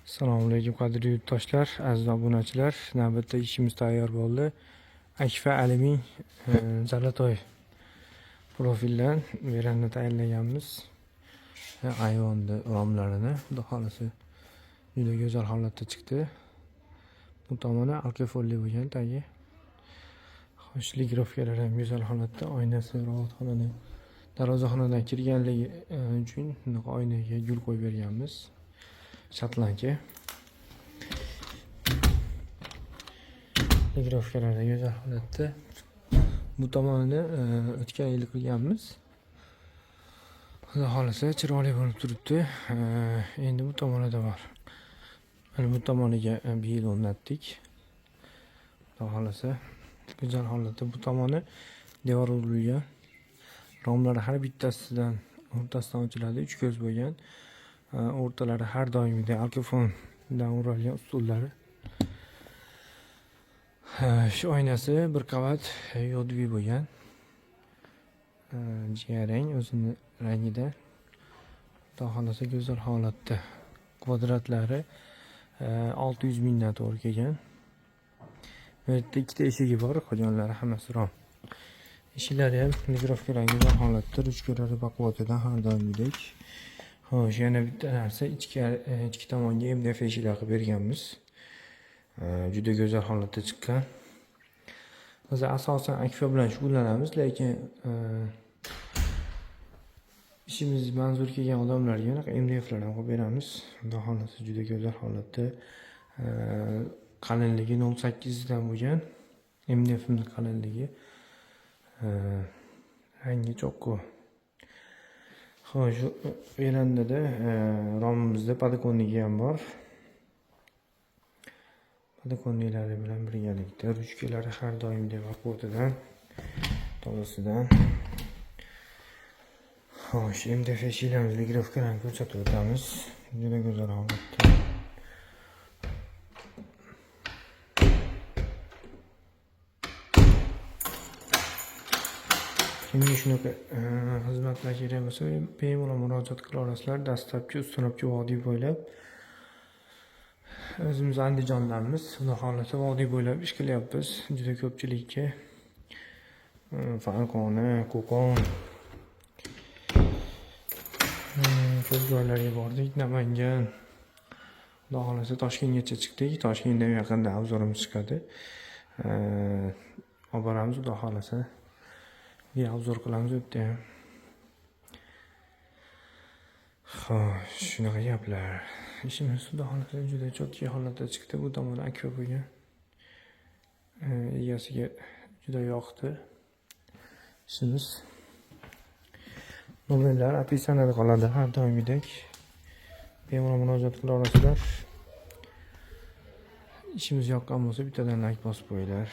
Assalomu alaykum, qadrli yurtdoshlar, aziz obunachilar. Navbatda ishimiz tayyor bo'ldi. Akfa Alimin Zalatoy profildan veranda tayyorlaganmiz. Ayvonni romlarini, xudo xohlasa, juda go'zal holatda chiqdi. Bu tomoni alkofolli bo'lgan tagi. Xo'sh, ligrofkalar ham go'zal holatda, oynasi rovotxonani darvozaxonadan kirganligi uchun bunaqa oynaga gul qo'yib berganmiz. Shotlandka. Ligrofkalar go'zal holatda. Bu tomonini o'tgan yili qilganmiz. Xudo xohlasa, chiroyli bo'lib turibdi. Endi bu tomonida bor. Mana bu tomoniga bil o'rnatdik. Xudo xohlasa, go'zal holatda bu tomoni devor urilgan. Romlari har bittasidan o'rtasidan ochiladi, uch ko'z bo'lgan. O'rtalari har doimgidek alkofondan o'ralgan ustullari. Shu oynasi bir qavat yodvi bo'lgan. Jigarrang o'zini rangida. Xudo xohlasa, go'zal holatda. Kvadratlari 600 mingdan to'g'ri kelgan. Bu yerda ikkita eshigi bor, qolganlari hammasi rom. Eshiklari ham ligrofkalar go'zal holatda, ruchkalari baquvvatidan har doimgidek. Xo'sh, yana bitta narsa, ichki tomonga MDF eshiklar qilib berganmiz. Juda go'zal holatda chiqqan. Biz asosan akfa bilan shug'ullanamiz, lekin ishimiz manzur kelgan odamlarga anaqa MDFlar ham qilib beramiz. Xudo xohlasa, juda go'zal holatda. Qalinligi 0.8 dan bo'lgan. MDFning qalinligi. Rangi cho'qqu. Xo'sh, verandada romimizda подоконник i ham bor. Подоконник lari bilan birgalikda ruchkalari har doimgidek baquvvatidan, tozasidan. Xo'sh, MDF eshiklarimiz ligrofkalarni ko'rsatib o'tamiz. Juda go'zal holatda. Kimga shunaqa xizmatlar kerak bo'lsa, bemalol murojaat qila olasizlar. Dastlabki Ustunobga vodiy bo'ylab o'zimiz Andijondanmiz. Xudo xohlasa, vodiy bo'ylab ish qilyapmiz. Juda ko'pchilikka Farg'ona, Qo'qon, ko'p joylarga bordik. Namangan, Xudo xohlasa, Toshkentgacha chiqdik. Toshkentda ham yaqinda обзор imiz chiqadi. Olib boramiz, Xudo xohlasa. Bir обзор qilamiz u yerda ham. Xo'sh, shunaqa gaplar. Ishimiz, Xudo xohlasa, juda чёткий holatda chiqdi. Bu tomoni akfa bo'lgan. Egasiga juda yoqdi. Ishimiz. Nomerlar описание da qoladi har doimgidek. Bemalol murojaat qila olasizlar. Ishimiz yoqqan bo'lsa, bittadan like bosib qo'yinglar.